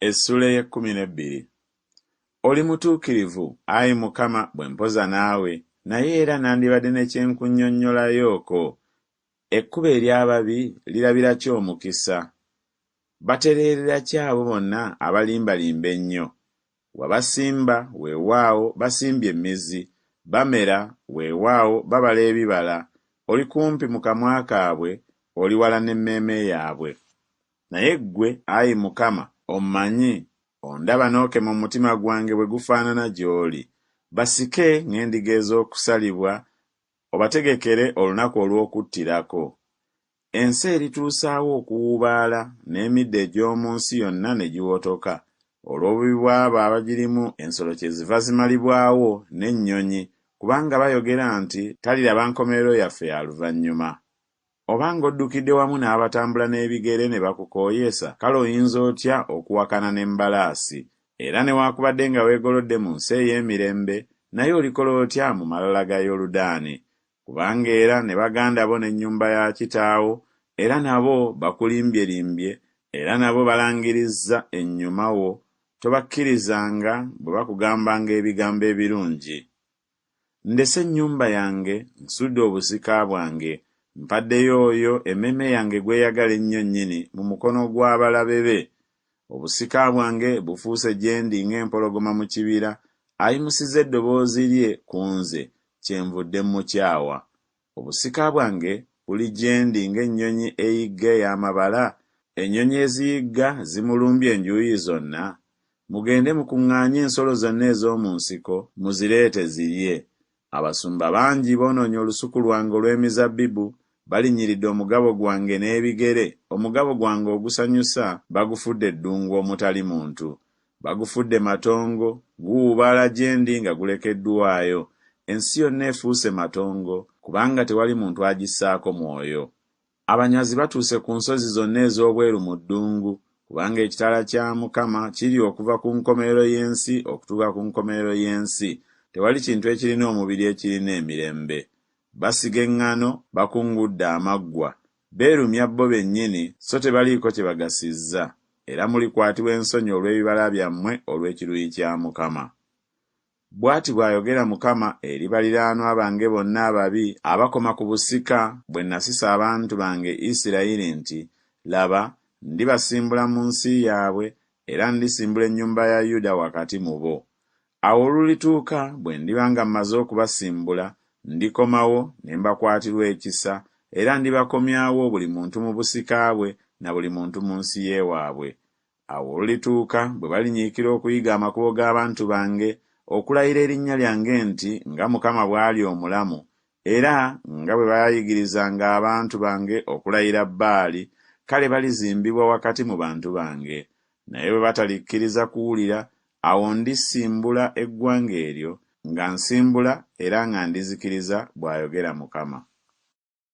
Essuula ey'ekkumi n'ebbiri. Oli mutuukirivu, ayi Mukama, bwe mpoza naawe, naye era nandibadde ne kye nkunnyonnyolayooko. Ekkubo ery'ababi lirabira ki omukisa? Batereerera ki abo bonna abalimbalimba ennyo? Wabasimba, weewaawo, basimbye emmizi, bamera, weewaawo, babala ebibala, oli kumpi mu kamwa kaabwe, oli wala n'emmeeme yaabwe. Naye ggwe, ayi Mukama, ommanyi, ondaba n'okema omutima gwange bwe gufaanana gy'oli. Basike ng'endiga ez'okusalibwa, obategekere olunaku olw'okuttirako. Ensi erituusa wa okuwuubaala, n'emiddo egy'omu nsi yonna ne giwotoka? Olw'obubi bw'abo abagirimu ensolo kyeziva zimalibwawo, n'ennyonyi, kubanga bayogera nti Taliraba nkomerero yaffe ya luvannyuma. Obanga oddukidde wamu n'abatambula n'ebigere ne bakukooyesa, kale oyinza otya okuwakana n'embalaasi? Era newaakubadde nga weegolodde mu nsi ey'emirembe, naye olikola otya mu malala ga Yoludaani? Kubanga era ne baganda bo n'ennyumba ya kitaawo era nabo bakulimbyelimbye, era nabo balangirizza ennyuma wo, tobakkirizanga bwe bakugambanga ebigambo ebirungi. Ndese ennyumba yange, nsudde obusika bwange, mpaddeyo oyo emmeeme yange gw'eyagala ennyo nnyini mu mukono gw'abalabe be. Obusika bwange bufuuse gye ndi ng'empologoma mu kibira, ayimusizza eddoboozi lye ku nze, kyenvudde mmukyawa. Obusika bwange buli gye ndi ng'ennyonyi eyigga ey'amabala, ennyonyi eziyigga zimulumbye enjuuyi zonna. Mugende mukuŋŋaanye ensolo zonna ez'omu nsiko, muzireete zirye. Abasumba bangi boonoonye olusuku lwange olw'emizabbibu, balinnyiridde omugabo gwange n'ebigere, omugabo gwange ogusanyusa bagufudde eddungu omutali muntu. Bagufudde matongo, guwuubaala gye ndi nga gulekeddwayo. Ensi yonna efuuse matongo, kubanga tewali muntu agissaako mwoyo. Abanyazi batuuse ku nsozi zonna ez'obweru mu ddungu, kubanga ekitala kya Mukama kiri okuva ku nkomerero y'ensi okutuuka ku nkomerero y'ensi, tewali kintu ekirina omubiri ekirina emirembe. Basiga eŋŋano, bakungudde amaggwa, beerumya bo bennyini, so tebaliiko kye bagasizza, era mulikwatibwa ensonyi olw'ebibala byammwe olw'ekiruyi kya Mukama. Bw'ati bw'ayogera Mukama eri baliraanwa bange bonna ababi abakoma ku busika bwe nasisa abantu bange Isirayiri nti, Laba, ndibasimbula mu nsi yaabwe, era ndisimbula ennyumba ya Yuda wakati mu bo. Awo olulituuka bwe ndiba nga mmaze okubasimbula, ndikomawo ne mbakwatirwa ekisa, era ndibakomyawo buli muntu mu busika bwe na buli muntu mu nsi y'ewaabwe. Awo olulituuka bwe balinyiikira okuyiga amakubo g'abantu bange, okulayira erinnya lyange nti, Nga Mukama bw'ali omulamu, era nga bwe baayigirizanga abantu bange okulayira Baali, kale balizimbibwa wakati mu bantu bange. Naye bwe batalikkiriza kuwulira, awo ndisimbula eggwanga eryo, nga nsimbula era nga ndizikiriza, bw'ayogera Mukama.